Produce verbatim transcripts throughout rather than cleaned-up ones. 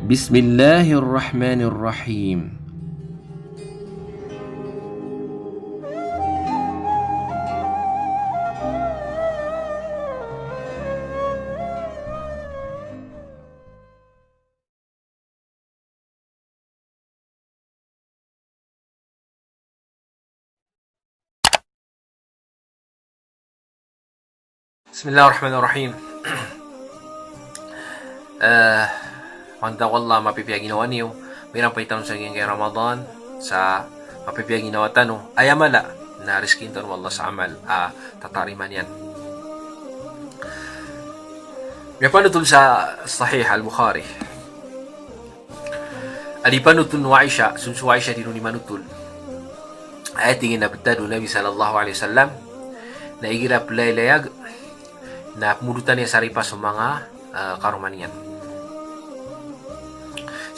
بسم الله الرحمن الرحيم. Bismillahir Rahmanir Rahim. Eh, mantag o Allah mapipiya ginawa niyo, miyampay tano sa giyangkai a Ramadan sa mapipiya ginawa tano, aya mala na rizkiin tano o Allah sa amal a tatarimaan iyan. Miyapanotol sa Sahih Al-Bukhari. A di panotol o Aisha, so, so Aisha di ron di manotol. Aya tig iyan a btad o Nabi sallallahu alaihi wasallam, na igira playlayag, na pmodotan iyan sa ripa so manga, ah, karoma niyan.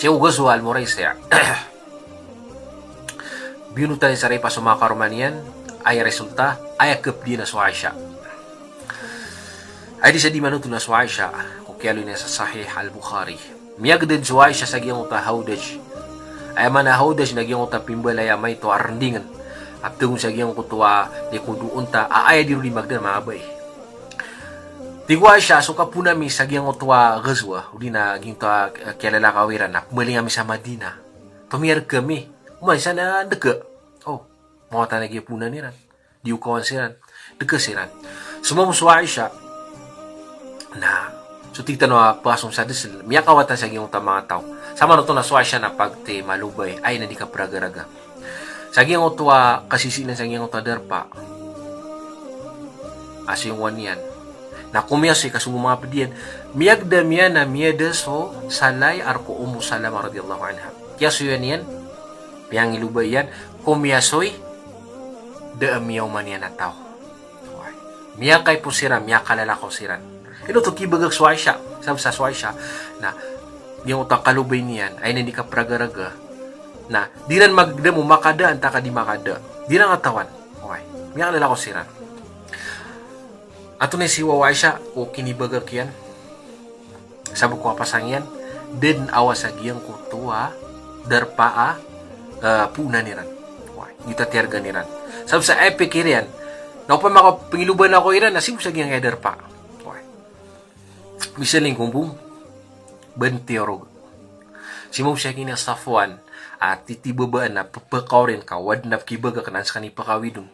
Sii ko Ghazwa Al-Muraisi'. Binodotan iyan sa ripa so manga karoma niyan, aya resulta, aya kapd iyan na so Aisha. Aya di sa di manotol na so Aisha, ko kiyaaloy niyan sa Sahih Al-Bukhari. Miyagdad so Aisha sa giyangkoto a hawdaj. Aya maana a hawdaj na giyangkoto a pimbalay a maito a rndingan a ptagon sa giyangkoto a likod o onta, a aya di ron di magdar manga babay. Tig o Aisha, so kapona mi sa giyangkoto a ghazwa, odi na giyangkoto a, eh, kiyalalakaw iran, na pmbaling ami sa Madinah. Tomiyarg kami. Oman san a deka. O, mawatan a giya ponan iran. Di o kawan siran. Deka siran. Somamo so Aisha. Na, so tig tano a pasong sa desel, miyakawatan sa giyangkoto a manga taw. Samanoto na so Aisha na pagtimalobay, aya na di kapragaraga. Sa giyangkoto a kasisinan sa giyangkoto a darpa a siyongowan iyan. Na komiyasoy ka so manga pd iyan. Miyagdam iyan a miyada so salay a rk o Ummu Salamah radhiyallahu anha. Kiyasoyan iyan, piyangilobay iyan, komiyasoy, da a miyaoma niyan a taw. Miyakaipos siran, miyakalalakaw siran. Ino oto kibagak so Aisha, sabap sa so Aisha, na giyangkoto a kalobay niyan, aya na di kapragaraga, na di ran magdam o makada antaa ka di makada. Di ran katawan. Oway. Miyakalalakaw siran. Antonaa i siyowa o Aisha ko kinibagak iyan? Sabap ko kapasang iyan, da dn awas a giyangkoto a darpa a, eh, poonan iran. Oway, giyoto a tiyargan iran. Sabap sa aya pikir iyan, na opama ka pngiloban ako iran, na sii bo sa giyangkai a darpa. Oway. Misaling ko bo, ba dn tiyorog. Sii mambo sa giyangkai a Safwan, a titibabaan a pphakaorin ka o adn a kibagak na an ska i pakawid on.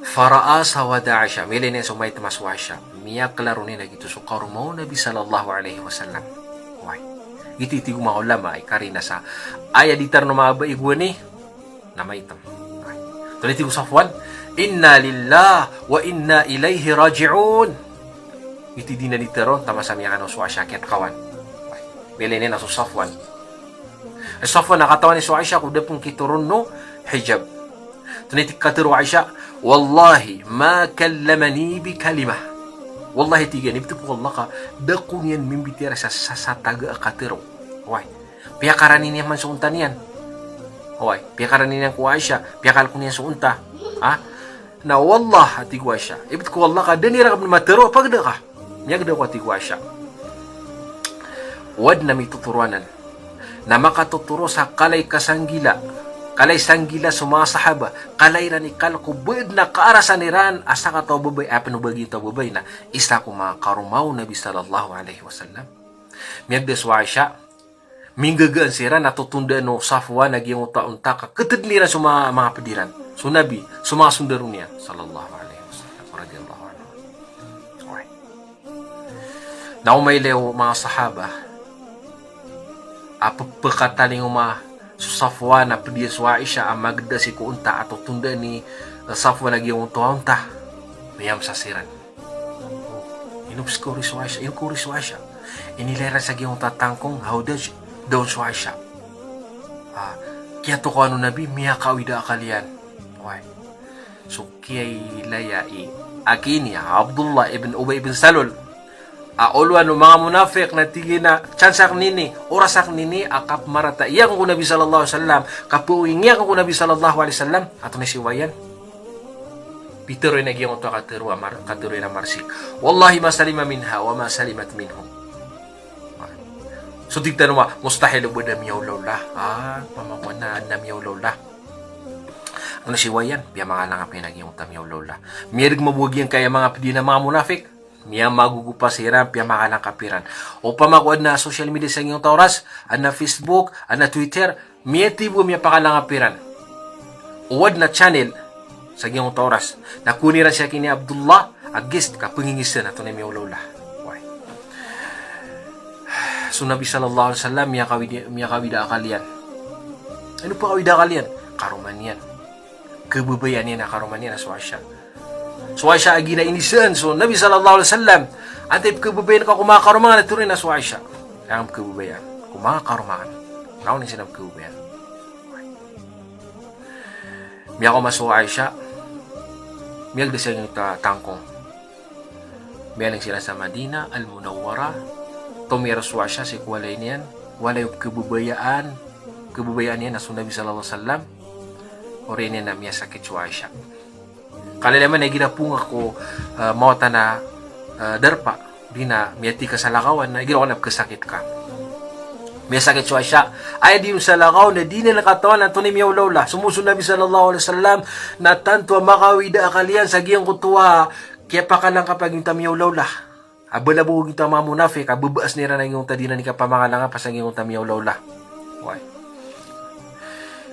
Fara'a sawada Aisha, miyailay niyan so maitam a so Aisha. Miyaklaro niyan a giyoto so karoma o Nabi sallallahu alaihi wasallam. Oway. Giyoto i tig o manga ulama, i karina sa aya di tarno mabaya i gowani, na maitam. Oway. Antonaa i tig o Safwan, "Inna lillahi wa inna ilaihi raji'un." Giyoto i dii niyan di tharoon, taman sa miyakanaw so Aisha a kiyatkawan. Oway. Miyailay niyan a so Safwan. Safwan na katawan iyan so Aisha ko da pn kitoron o hijab. Antonaa i katharo o Aisha, "Wallahi ma kallamani bi kalimah." Wallahi, tig iyan, ibtad ko Allah ka da ako niyan mimbitiyarai sa, sa, sa taga a katharo. Oway. Piyakarani niyan man so onta niyan. Oway. Piyakarani niyan ko Aisha. Piyakalko niyan so onta. Ha? Na wallah, a tig o Aisha, ibtad ko Allah ka da niyan rakn matharo a pagda ka. Miyagda ako, a tig o Aisha. O adn a mitotoro anan na makatotoro sa kala i kasanggila, kala i sanggila so manga sahaba, kala iran i kalk o ba adn a kaarasan iran a sakataw a babay, a pn o ba giyoto a babay na isa ko manga karoma o Nabi sallallahu alaihi wasallam. Miyagda so Aisha, minggagaan siran a totondaan o Safwan a giyangkoto a onta ka khatdn iran so manga, manga pd iran. So Nabi, so manga sondaro niyan, sallallahu alaihi wasallam, radiyallahu anhu. Oway. Na o mailay o manga sahaba a pphakatalingoma so Safwan a pd iyan so Aisha a magda sii ko onta a totondaan i Safwan a giyangkoto a onta. Miyamsa siran. Ino pskori so Aisha, ino kori so Aisha. Inilay iran sa giyangkoto a tangkong, hawdaj, da on so Aisha. Ah, kiyatokawan o Nabi, miyakaawid a akal iyan. Oway. So kiyailaya i aki ini, Abdullah ibn Ubay ibn Salul. A olowan o manga munafiq na tig iyan a, chance akn ini, oras akn ini, a kapmarata iyan ko Nabi sallallahu alaihi wasallam, kapaoingi akn ko Nabi sallallahu alaihi wasallam, antonaa i siyowa iyan? Pitharo iyan a giyangkoto a katharo a mar-, katharo iyan a marsik. Wallahi ma salima minha wa ma salimat minhu. So tig tano a mustahil o ba da miyaolaola. Ah, pamako na, na miyaolaola. Ano si wayan, piyamakalangap iyan a giyangkoto a miyaolaola. Miyareg mabogiyangkaya manga pd iyan a manga munafik. Miyamagogopa siran, piyamakalangkap iran. Opama ko adn a social media sa giyangkoto a oras, adn a Facebook, adn a Twitter, miyatibo, miyapakalangkap iran. O adn a channel sa giyangkoto a oras na kowan iran si aki ini Abdullah a guest ka pngingisan a antonaa i miyaolaola. Wai. So Nabi sallallahu alaihi wasallam miyakawid, miyakawid a akal iyan. Ino pakawid a akal iyan? Karoma niyan. Khababayaan iyan a karoma niyan a so Aisha. So Aisha a giya inisaan so Nabi sallallahu alaihi wasallam, antaa i pkhababayaan ka ko manga karoma ngka na tharoon iyan a so Aisha. Aya pkhababayaan ko manga karoma ngka. Ino i sinan pkhababayaan? Miyakaoma so Aisha, miyagda siran sa tangkong. Miyaling siran sa Madinah Al-Munawwarah. Tomiyaro so Aisha sii ko walay niyan, walay o pkhababayaan, pkhababayaan iyan a so Nabi sallallahu alaihi wasallam. Oriyan iyan na miyasakit so Aisha. Kalalaman a igira ponga ko, ah, mawatan a, ah, darpa, di na miyatikas a lakawan, na igira ko na pkhasakit ka. Miyasakit so Aisha. Aya di on salakaw na di niyan katawan a antonaa i miyaolaola. Somowa so Nabi sallallahu alaihi wasallam na tanto a makawid a akal iyan sa giyangkoto a kiyapakalangkap a giyangkoto a miyaolaola. A bala bo giyangkoto a manga munafik a babaasn iran a giyangkoto a di niyan kapamakalangkap sa giyangkoto a miyaolaola. Wai.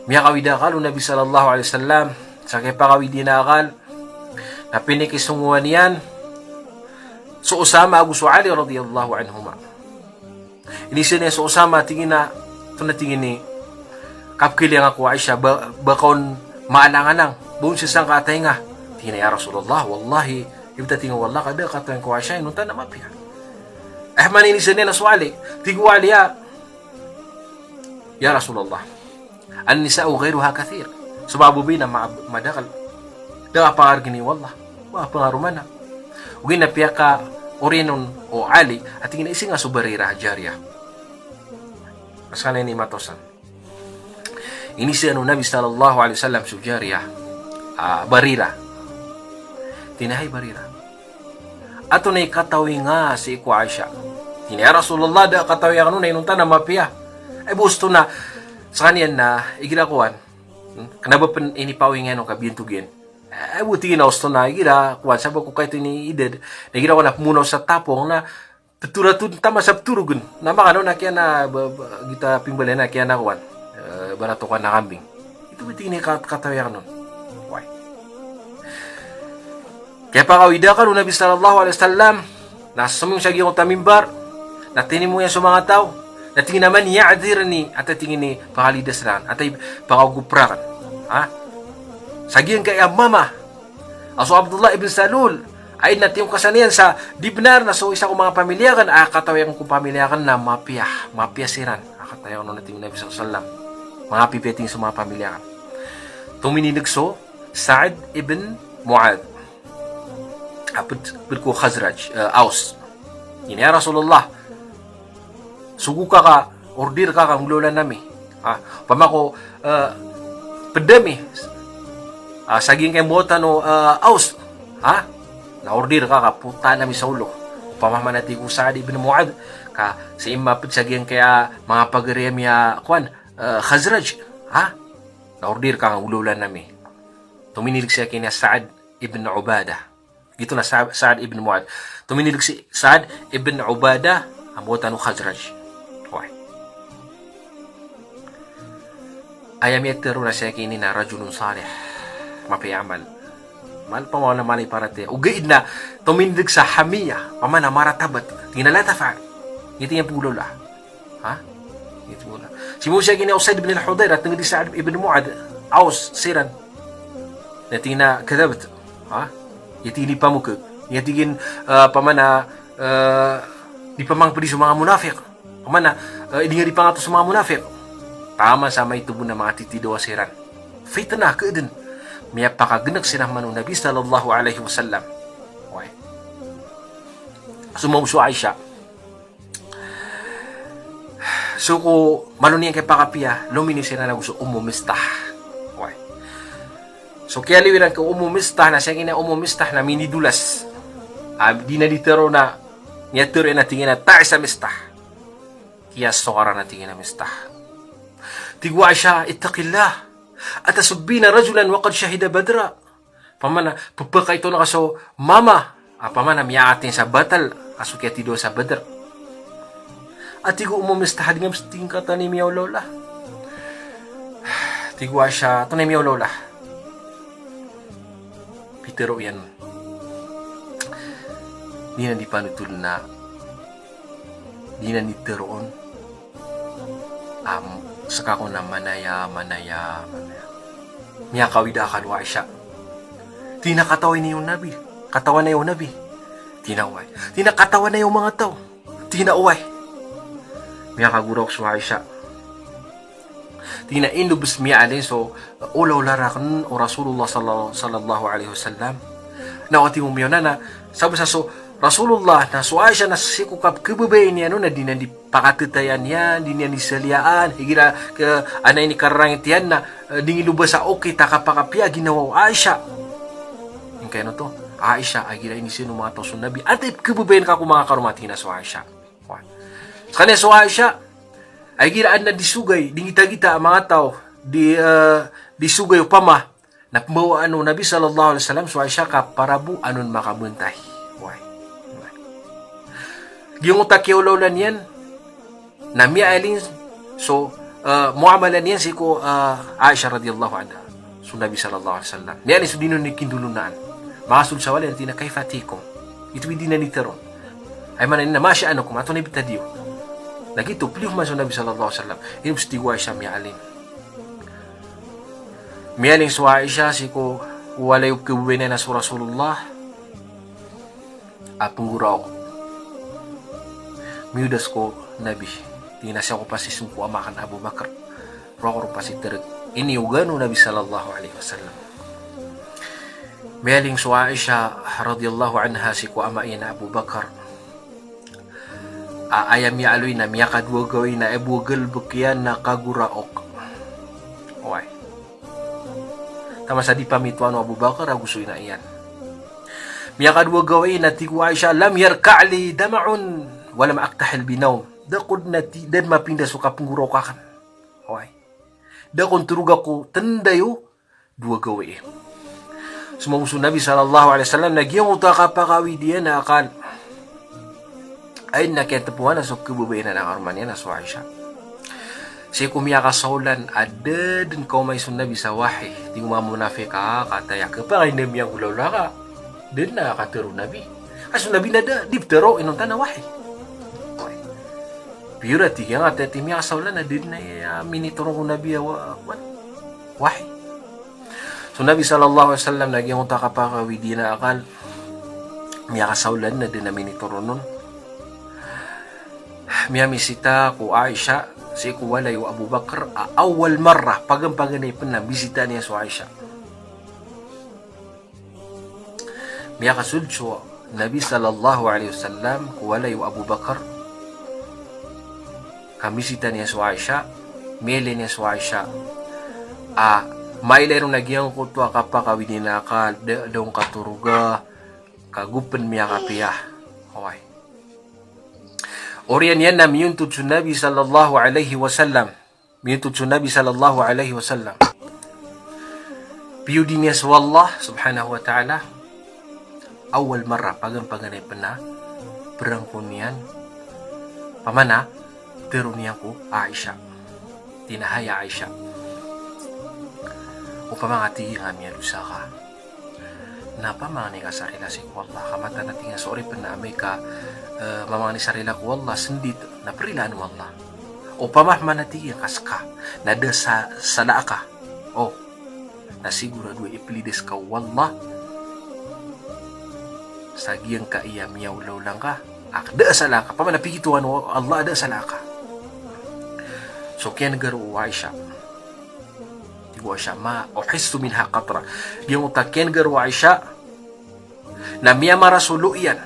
Miyakawid a akal o Nabi sallallahu alaihi wasallam, sa kiyapakawid iyan a akal, na pinikisongowan iyan so Usama ago so Ali radiyallahu anhuma. Inisaan iyan so Usama, tig iyan a, antonaa, tig iyan, i kapkhailay ngka ko Aisha, ba, ba ka on maalangalang, ba on sii sangka a tainga. Tig iyan a, ya Rasulullah, wallahi, ibt a tig iyan a wallah ka da a katawan ko Aisha inonta na mapiya. Aya maana inisaan iyan a so Ali, tig o Ali a, ya Rasulullah, an-nisa'u ghayruha kathir. So babay na ma-, madakl. Da a pangargn i wallah. Wa pangaroma na. Ogaid na piyakaoriyan on o Ali a tig iyan a isii nga so Barirah a jariyah. Asal ini matosan. Inisaan o Nabi sallallahu alaihi wasallam so jariyah, ah, Barirah. Tig iyan a, hay Barirah, antonaa i katawi nga sii ko Aisha? Tig iyan a, ya Rasulullah, da a katawi akn on na inonta na mapiya. Ay bo osto na, skaniyan na igira kowan. Hmm? Kna ba pn inipawi nga iyan o kabiyantog iyan. Ay bo, tig iyan a, osto na igira kowan, sabap ko kaito ini idad. Na igira kowan na pmonaw sa tapong na ptoro a tod taman sa ptorogn. Na makano na kiyan a ba, ba, gita pimbalayan a kiyan a kowan. Eh, barato ka na kambing. Ito ba, tig iyan, i kat-, katawi akn on? Wai. Kiyapakawid a akal o Nabi sallallahu alaihi wasallam, na somiyong sa giyangkoto a mimbar, na tinimo iyan so manga taw, na tig iyan a, man ya'dhirni, antaa, tig iyan, i pakalidas rakn, antaa i pakaogop rakn. Ha? Sa giyangkaya mama a so Abdullah ibn Salul, a aya na tiyongkasan iyan sa di bnar na so isa ko manga pamilya akn a katawi akn ko pamilya akn na mapiya, mapiya siran a katawi akn on, tig o Nabi sallallahu alaihi wasallam. Manga pipiya, tig iyan, so manga pamilya akn. Tominindg so Sa'd ibn Mu'adh a pd, pd ko Khazraj, eh, Aus. Tig iyan a, ya Rasulullah, sogo ka ka, order ka ka ngolawlaan ami. Ha? Opama ko, eh, pd ami, ah, sa giyangkai a mbawataan o, eh, Aus. Ha? Na order ka ka potaan ami sa olo. Opama man a tig o Sa'd ibn Mu'adh ka sii mapd sa giyangkai a manga pagari ami a kowan, eh, Khazraj. Ha? Na order ka ka ngolawlaan ami. Tominindg sii aki ini a Sa'd ibn Ubadah. Giyoto na Sa-, Sa'd ibn Mu'adh. Tominindg si Sa'd ibn Ubadah a mbawataan o Khazraj. Wai. Aya miyatharo na sii aki ini na rajulun salih. Mapiya amal. Mal pamawana, mala i paratiyaya. Ogaid na tominindg sa hamiyah, pamana maratabat. Tig iyan a la taf'al. Tig iyan a, pagolawla. Ha? Ito na. Sii bo sii aki ini a Usaid ibn al-Hudayr a tngd i Sa'd ibn Mu'adh, Aus siran. Na tig iyan a kadhabt. Ha? Aya tig iyan a di pamokg. Aya tig iyan, eh, pamana, eh, di pamangpdi so manga munafiq. Pamana, eh, di nga di pangato so manga munafiq. Taman sa maito bo na manga titidawa siran. Fitnah, kdn. Miyapakagnk siran man o Nabi sallallahu alaihi wasallam. Wai. Somowa so Aisha. So ko malo niyan kiyapakapiya, lominiyo siran ago so Ummu Mistah. Wai. So kiyaliyo iran ko Ummu Mistah na sii aki ini a Ummu Mistah na minidolas. A, di na di tharo na, miyatharo iyan a tig iyan a ta'isa Mistah. Kiyasokaran a tig iyan a Mistah. Tig o Aisha, "Ittaqillah. Atasubbina rajulan wa qad shahida Badra." Pamana, pphakaitoon ka so mama a pamana miyaatin sa batal a so kiyatidawa sa Badr. A tig o Ummu Mistah, di nga bs tig katan i miyaolaola. Tig o Aisha, antonaa i miyaolaola? Pitharo iyan. Di nan di panotol na di nan di tharoon a ska ko na manaya, manaya, manaya. Miyakawid a akal o Aisha. Tig iyan a katawan iyo Nabi. Katawan iyo Nabi. Tig iyan a oway. Tig iyan a katawan iyo manga taw. Tig iyan a oway. Miyakagoraok so Aisha. Tig iyan a ino bs miyaalin so olaola rakn o Rasulullah salla-, sallallahu alaihi wasallam. Na o tig o miyaona na, sabap sa so Rasulullah na so Aisha na sii ko kapkhababayai niyan on na di nan di pakatatayan iyan, di niyan di saliyaan, igira ka ana inikararangit iyan na, eh, di ngilobasa okit a kapakapiya a ginawa o Aisha. Ingka ino oto, Aisha, igira inisii o manga taw so Nabi, antaa i pkhababayaan ka ko manga karoma, tig iyan a so Aisha. Skaniyan so Aisha, igira adn a di sogay, di ngitagita a manga taw, di, eh, di sogay opama na pmbawaan o Nabi sallallahu alaihi wasallam so Aisha ka para bo anon makabantay. Oway. Oway. Giyangkoto a kiyaolaola niyan na miyaalin so, eh, muamala niyan sii ko, eh, Aisha radhiyallahu anha. So Nabi sallallahu alaihi wasallam. Miyaalin so di niyan di kindolonaan. Makasold sa walay na tig iyan a, "Kaifa tikum?" Ito i di niyan di tharoon. Aya maana niyan na, "Ma sha'nukum?" Antonaa i btad iyo? Na giyoto, pliyo man so Nabi sallallahu alaihi wasallam. Ino bs tig o Aisha miyaalin. Miyalin so Aisha sii ko walay o pkhababayai niyan a so Rasulullah a pnggoraok. Miyodas ko Nabi. Tig iyan a sii ako pasisong ko ama akn a Abu Bakr. Roo ako ron pasithrg. Iniyoga o Nabi sallallahu alaihi wasallam. Miyalin so Aisha radhiyallahu anha sii ko ama iyan a Abu Bakr. A, aya miyaaloy na miyakadowa gawii na aya bo a galbk iyan na kagoraok. Oway. Taman sa di pamitowan o Abu Bakr ago so ina iyan. Miyakadowa gawii na tig o Aisha, "Lam yarka' li dama'un wa lam aktahil bi nawm." Da ko dn a ti-, da dn mapinda so kapnggoraok akn. Oway. Da ko ndtoroga ko tnday o dowa gawii. Somong so Nabi sallallahu alaihi wasallam na giyangkoto a kapakawid iyan a akal. Aya na kiyatpoan a so khababayaan a karoma niyan a so Aisha. Sii ko miyakasaolan a da dn kaomay so Nabi sa wahi. Tig o manga munafik a kataya, khapakay na miyagolaola ka da dn a katharo o Nabi. Ka so Nabi na da, di ptharo, inonta na wahi. Piyor a tig iyan a kataya, tig iyan a miyakasaolan a da dn a, ah, minitoron o Nabi a wa-, wa-, wahi. So Nabi sallallahu alaihi wasallam na giyangkoto a kapakawid iyan a akal, miyakasaolan na da dn a minitoron on. Miyamisita ko Aisha sii ko walay o Abu Bakr a awwal marrah, paganay-paganay pn a mbisitaan iyan so Aisha. Miyakasold so Nabi sallallahu alaihi wasallam ko walay o Abu Bakr ka mbisitaan iyan so Aisha, miyailay niyan so Aisha a mailay ron a giyangkoto a kapakawid iyan a akal, da, da on kathoroga, ka go pn miyakapiya. Oway. Oriyan iyan na miyontod so Nabi sallallahu alaihi wasallam. Miyontod so Nabi sallallahu alaihi wasallam. Piyodi niyan so Allah subhanahu wa ta'ala. Awwal marrah, paganay-paganay pn a prangko niyan. Pamana, tharo niyan ko Aisha. Tig iyan a, hay Aisha. Opama ka tig iyan a miyadosa ka. Na pamangni ka sa rila sii ko Allah, ka mataan a tig iyan a so oripn a amay ka, eh, mamangni sa rila ko Allah, sndit, na prilaan o Allah. Opama man a tig iyan ka ska na da sa, sala aka. O, na sigorado a iplidas ka o Allah sa giyangkaya miyaolaola ngka a da a sala aka. Pamana pitharo o Allah a da a sala aka. So kiyan'g o Aisha. Tig o Aisha, "Ma uhissu minha qatra." Giyangkoto a kiyan'g o Aisha na miyamara so lo iyan.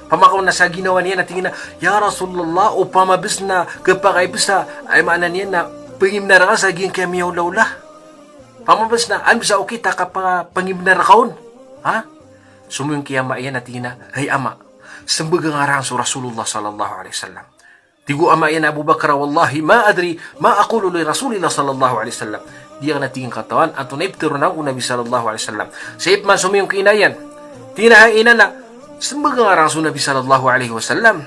Pamakaona sa ginawa niyan a tig iyan a, "Ya Rasulullah, opama bs na khapakay bs a, aya maana niyan na pangimnar ka sa giyangkaya miyaolaola. Opama bs na an bs a okit a kapangimnar ka on." Ha? Somiyong ki ama iyan a tig iyan a, "Hay ama, smbag angka rakn so Rasulullah sallallahu alaihi wasallam." Tig o ama iyan a Abu Bakar a, "Wallahi ma adri ma aqulu li Rasulillah sallallahu alaihi wasallam." Di akn a tig iyan katawan antonaa i ptharoon ko Nabi sallallahu alaihi wasallam. Sii pman somiyong ki ina iyan. Tig iyan a hay ina, na smbag ngka rakn so Nabi sallallahu alaihi wasallam.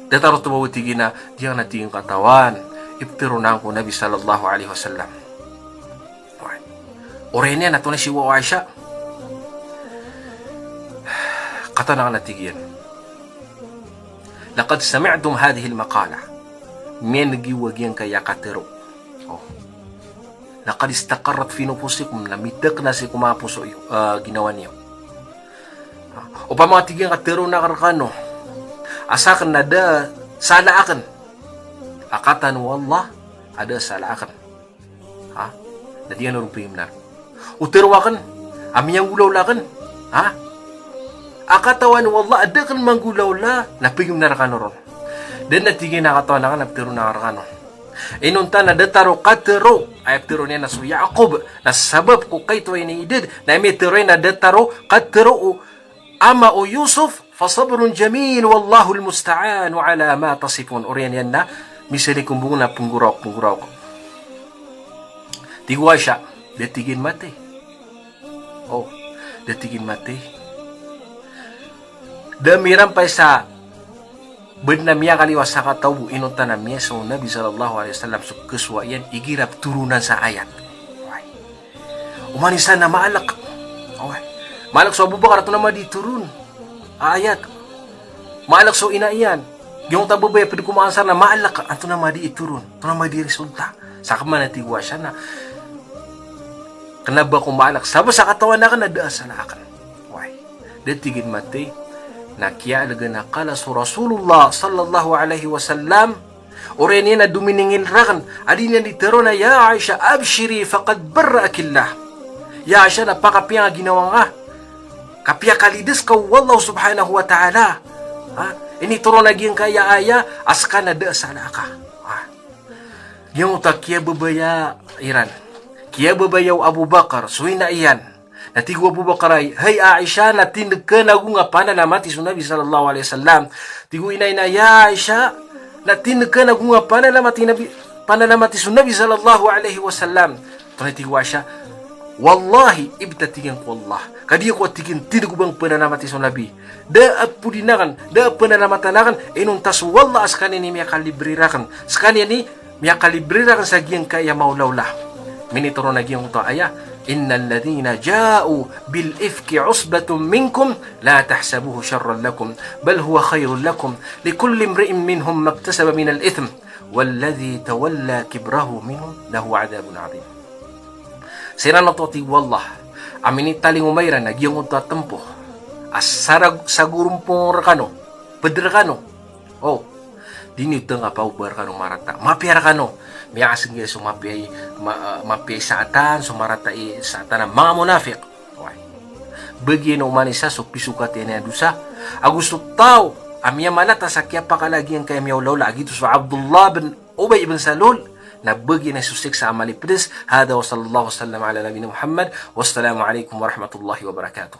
Datar oto mambo, tig iyan a, di akn a tig iyan katawan i ptharoon ko Nabi sallallahu alaihi wasallam. Oriyan iyan a antonaa i siyowa o Aisha. Katawan akn a tig iyan. Laqad sami'tum hadhihil maqalah. Miyan'g iyo a giyangkaya katharo. Oh. Laqad istaqarrat fi nufusikum, na mitakna sii ko manga poso iyo, ah, ginawa niyo. Opama ka tig iyan a tharoon akn rkano a sakn na da a sala akn, a katawan o Allah a da a sala akn. Ha? Na di kano ron pagimnar. O tharo akn a miyanggolawla akn. Ha? A katawan o Allah a da akn manggolawla, na pagimnar kano ron. Da dn a tig iyan a katawan akn a ptharoon akn rkano. Inonta na datar o katharo, aya ptharoon iyan a so Yaqub, na sabap ko kaito iyan i idad, na miyatharo iyan a datar o katharo o ama o Yusuf, "Fasabrun jamil, wallahul musta'anu ala ma tasifun." Oriyan iyan na misalikmbong na pnggoraok, pnggoraok. Tig o Aisha, da tig iyan mathay. Oh, da tig iyan mathay. Da mirampay sa bdn a miyakaliyo a sakataw bo, inonta na miyasowa o Nabi sallallahu alaihi wasallam so kasowa iyan igira pthoronan sa ayat. Oman i isa na maalk. Oway. Maalk so Abu Bakar, antonaa madi itoron a ayat. Maalk so ina iyan. Giyangkoto a babay a pd ko manga Ansar na maalk, antonaa madi itoron, antonaa madi resulta. Sakn man a tig o Aisha na kna ba ko maalk, sabap sa katawan akn na da a sala akn. Oway. Da tig iyan mathay. Na kiyaalgan a kala so Rasulullah sallallahu alaihi wasallam. Oriyan iyan a dominingil rakn a di niyan di tharoon a, "Ya Aisha, abshiri faqad barra'akillah." Ya Aisha, na pakapiya a ginawa ngka, ka piyakalidas ka o Allah subhanahu wa ta'ala. Ha? Initoron a giyangkaya aya a ska na da a sala aka. Ha? Giyangkoto a kiyababaya iran, kiyababaya o Abu Bakar so ina iyan. Na tig o Abu Bakar a, "Hay Aisha, na tindg ka nago nga panalamati so Nabi sallallahu alaihi wasallam." Tig o ina iyan a, "Ya Aisha, na tindg ka nago nga panalamati Nabi, panalamati so Nabi sallallahu alaihi wasallam." Antonaa i tig o Aisha, "Wallahi, ibtatigan ko Allah, ka di ako a tig iyan tindg o ba ngka panalamati so Nabi. Da a podi akn, da a panalamatan akn, inonta so Allah a skaniyan i miyakalibre rakn, skaniyan i miyakalibre rakn sa giyangkaya maolaola." Minitoron a giyangkoto a aya, "Innal ladhina ja'u bil ifki usbatun minkum, la tahsabuhu sharran lakum, bal huwa khairun lakum, likulli imri'in minhum maktasaba minal ithm, walladhi tawalla kibrahu minhum lahu adhabun adhim." Siran oto, tig o Allah, a minitalingoma iran a giyangkoto a tmpo a sarag-, sagorompong rkano, pd rkano. Oh, di niyo tngka paoba rkano marata. Mapiya rkano. Miyasnggiya so mapiya i, ma-, ah, mapiya i saatan, so marata i saatan a manga munafiq. Oway. Bagian o oman i isa so pisokat iyan a dosa. Ago so taw a miyamalat a sa kiyapakala a giyangkaya miyaolaola, a giyoto so Abdullah bin Ubay ibn Salul, na bagian iyan so siksa a malipds. Hadha wa sallallahu wa sallam ala nabiyyina Muhammad. Wassalamu alaikum warahmatullahi wabarakatuh.